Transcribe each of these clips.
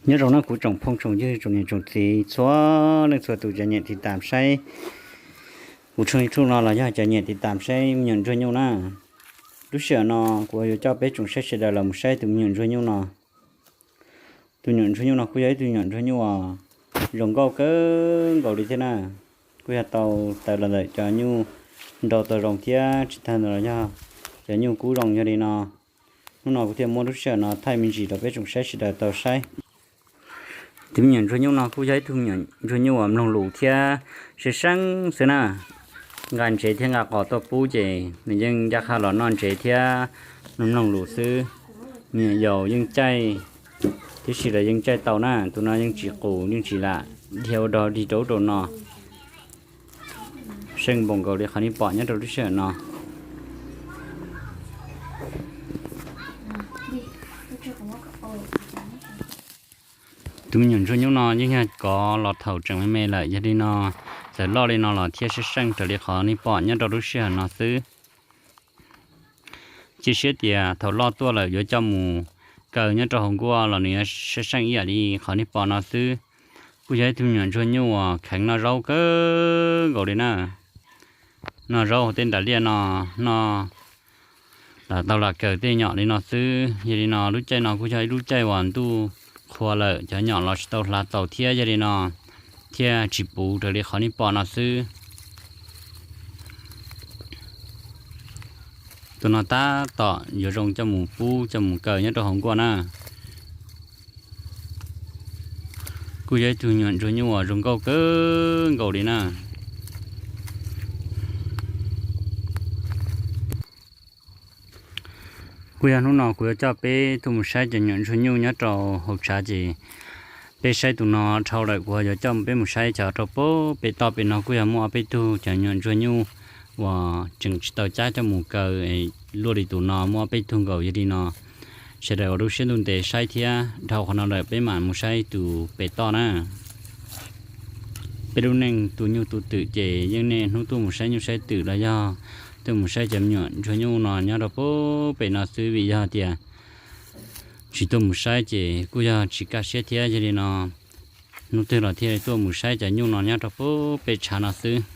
Nyob zoo na kuv tsoom phooj tsoom ywg tsoom niam tsoom txiv txhua leej txhua tus cov nyiam tiv tam saib kuv tshooj YouTube no los yog cov nyiam tiv tam saib me nyuam ntsuag nyuj na. Lub sij hawm no kuv yuav coj peb tsoom saib sawv daws los mus saib tus me nyuam ntsuag nyuj no. Tus me nyuam ntsuag nyuj no kuj yog ib tug me nyuam ntsuag nyuj uas zoo nkauj kawg nkaus li thiab na. Kuj yog tau tawm los ntawm cov nyuj nrau tau zoo thiab tsis tag ntawd los yog cov nyuj kub zoo yog li no. Hnub no kuv thiaj muab lub sij hawm no thaij me ntsis rau peb tsoom saib sawv daws tau saib. Tus me nyuam ntsuag nyuj no kuj yog ib tug me nyuam ntsuag nyuj uas mloog lus thiab seeb seeb xwb na. Nqa ntsev thiab nqa qos tuaj pub ces nws yeej ncaj qha los noj ntsev thiab mloog mloog lus xwb. Me nyuam yaus yeej caij, tiam sis los yeej caij tau na, tus no yeej tsis qus yeej tsis lam dhia ua dog dig rau ub rau no. Seej npaum nkaus li qhov nej pom nyob rau lub sij hawm no. Tus me nyuam ntsuag nyuj no yeej yog kov los thaum tseem me me lawm, yog li no txawm loj li no los thiaj seej seej raws li qhov nej pom nyob rau lub sij hawm no xwb. Cia siab tias thaum loj tuaj lawm yuav coj mus kaw nyob rau hauv nkuaj los nws yuav seej seej ib yam li qhov nej pom no xwb. Kuj yog ib tug me nyuam ntsuag nyuj uas kheev noj zaub kawg nkaus li na. Noj zaub hauv tej nram liaj no, noj lam tau lam kaws tej nyom li no xwb. Yog li no lub caij no kuj yog ib lub caij uas ntuj qhua lawm, cov nyom los tsis tau hlav txaus thiab, yog li no thiaj tsis puv raws li qhov nej pom no xwb. Tus no tab tom yuav zoo coj mus pub coj mus kaw nyob rau hauv nkuaj na. Kuj yog ib tug nyuam ntsuag nyuj uas zoo nkauj kawg nkaus li na. Kuj yog hnub no kuv yuav coj peb tuaj mus saib cov nyuam ntsuag nyuj nyob rau hauv tshav ces peb saib tus no dhau lawm kuv yuav coj peb mus saib cov rau pem toj pem no kuj yog muaj ob peb tug cov nyuam ntsuag nyuj uas tseem tsis tau cab coj mus kaw luaj li tus no muaj ob peb tug nkaus. Yog li no sawv daws ua lub siab ntuj ntev saib thiab, dhau qhov no lawm peb mam mus saib tus pem toj na. Peb lub neej tu nyuj tu twm ces yeej niaj hnub tuaj mus saib nyuj saib twm los yog tuaj mus saib cov me nyuam ntsuag nyuj no nyob rau pem no xwb, vim yog tias tsis tuaj mus saib ces kuj yog tsis kaj siab thiab. Yog li no hnub twg los thiaj tuaj mus saib cov nyuj no nyob rau pem tshav no xwb.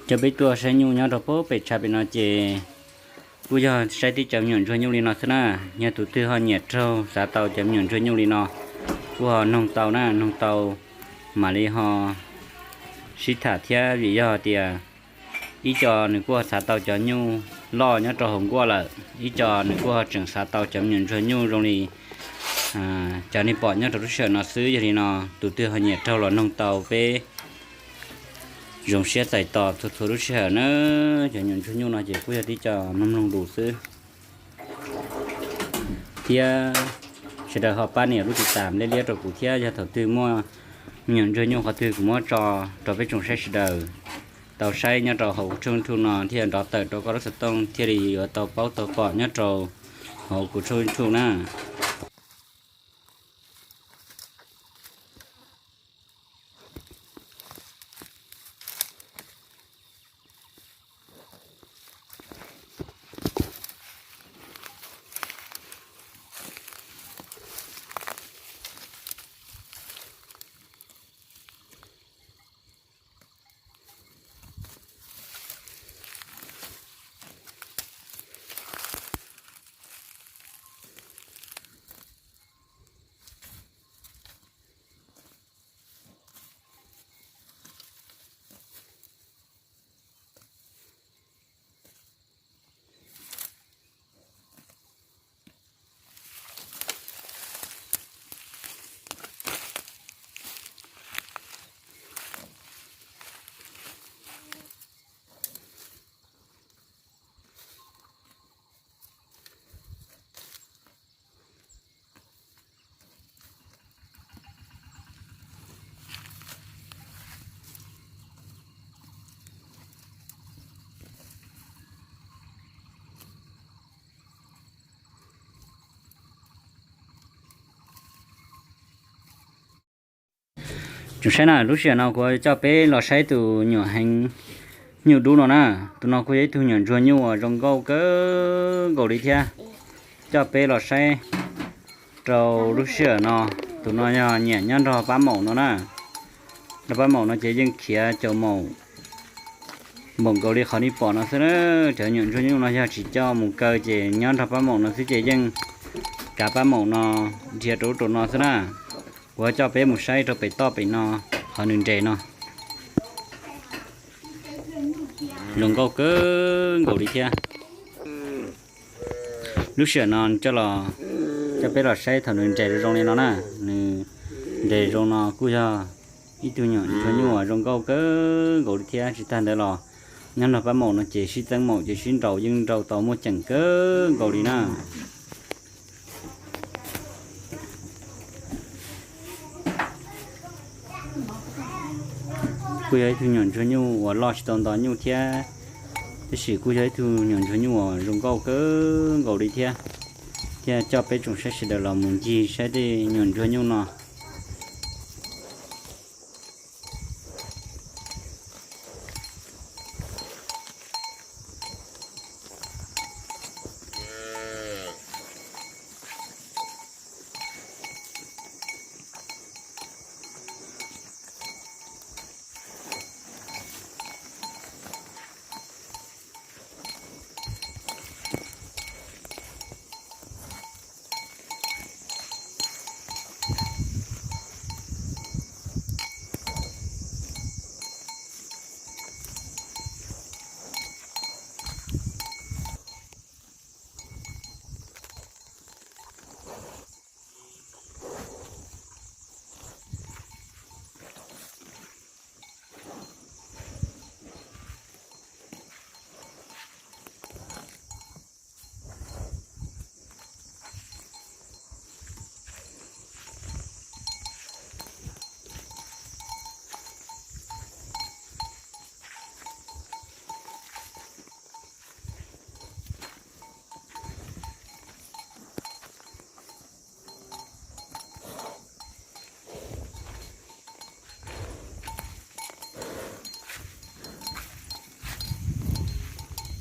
Coj peb tuaj saib nyuj nyob rau pem tshav pem no ces kuj yog saib tib cov me nyuam ntsuag nyuj li no xwb na. Yog tus twg ho nyiam raug xav tau cov me nyuam ntsuag nyuj li no, kuj ho noog tau na, noog tau mam li ho sib tham thiab. Vim yog tias ib co nws kuj ho xav tau cov nyuj loj nyob rau hauv nkuaj lawm, ib co nws kuj ho tseem xav tau cov me nyuam ntsuag nyuj zoo li cov nej pom nyob rau lub sij hawm no xwb. Yog li no tus twg ho nyiam raug los noog tau peb zoo siab txais tos txhua txhua lub sij hawm na. Cov me nyuam ntsuag nyuj no ces kuj yog tib co mloog mloog lus xwb thiab. Sawv daws ho pab nias lub tiv tam liab liab rau kuv thiab, yog thaum twg muaj me nyuam ntsuag nyuj qhov twg kuv muab tso rau peb tsoom saib sawv daws tau saib nyob rau hauv kuv tshooj YouTube no thiaj nrov tawm rau koj lub xov tooj thiaj li yuav tau paub tau pom nyob rau hauv kuv tshooj YouTube na. Tsoom saib na, lub sij hawm no kuv coj peb los saib tus nyuam heev nyuj dub no na. Tus no kuj yog ib tug nyuam ntsuag nyuj uas zoo nkauj kawg nkaus li thiab. Coj peb los saib rau lub sij hawm no. Tus no yog nyiam nyob nrog pab maum no na. Nrog pab maum no ces yeej khiav caum maum npaum nkaus li qhov nej pom no xwb na. Cov nyuam ntsuag nyuj no yog tsis coj mus kaw ces nyob nrog pab maum no xwb ces yeej kav pab maum no dhia rau ub rau no xwb na. Kuv coj peb mus saib rau pem toj pem no, qhov nws nres no. Zoo nkauj kawg nkaus li thiab. Lub sij hawm no coj los, coj peb los saib thaum nws nres zoo zoo li no na. Nws nres zoo no kuj yog ib tug nyuam ntsuag nyuj uas zoo nkauj kawg nkaus li thiab. Tsis tag ntawd los nyob nrog pab maum no ces sib txeeb maum ces sib nraus yeej nraus tau muaj ceem kawg nkaus li na. Kuj yog ib tug nyuam ntsuag nyuj uas loj tsis tau nto nyuj thiab, tab sis kuj yog ib tug nyuam ntsuag nyuj uas zoo nkauj kawg nkaus li thiab. Thiaj coj peb tsoom saib sawv daws los mus ncig saib tej nyuam ntsuag nyuj no.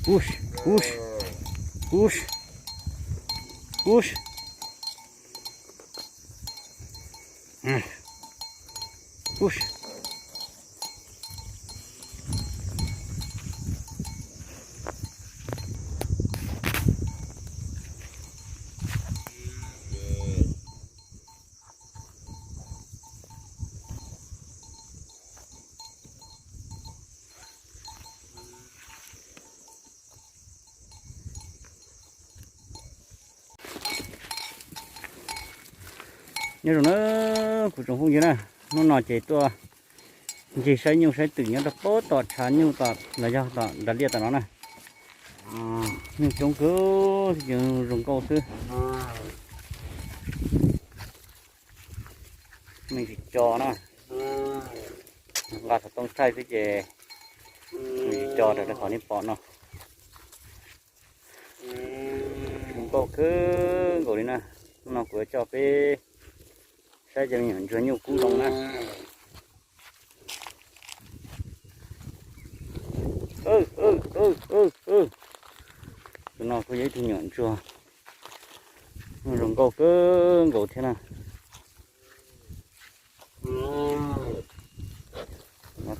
Us, us, us, us. Us. Nyob zoo na kuv tsoom phooj ywg na, hnub no ces tuaj ncig saib nyuj saib twm nyob rau pem tom tshav nyuj tom los yog tom nram liaj tom no na. Nyuj coob kawg, zoo nkauj xwb. Neeg tsis co na, nqa xov tooj thaij xwb ces neeg tsis co raws li qhov nej pom no. Zoo nkauj kawg nkaus li na. Hnub no kuv yuav coj peb saib cov me nyuam ntsuag nyuj kub zoo na. Tus no kuj yog ib tug nyuam ntsuag zoo nkauj kawg nkaus thiab na.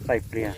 Qaij pliag.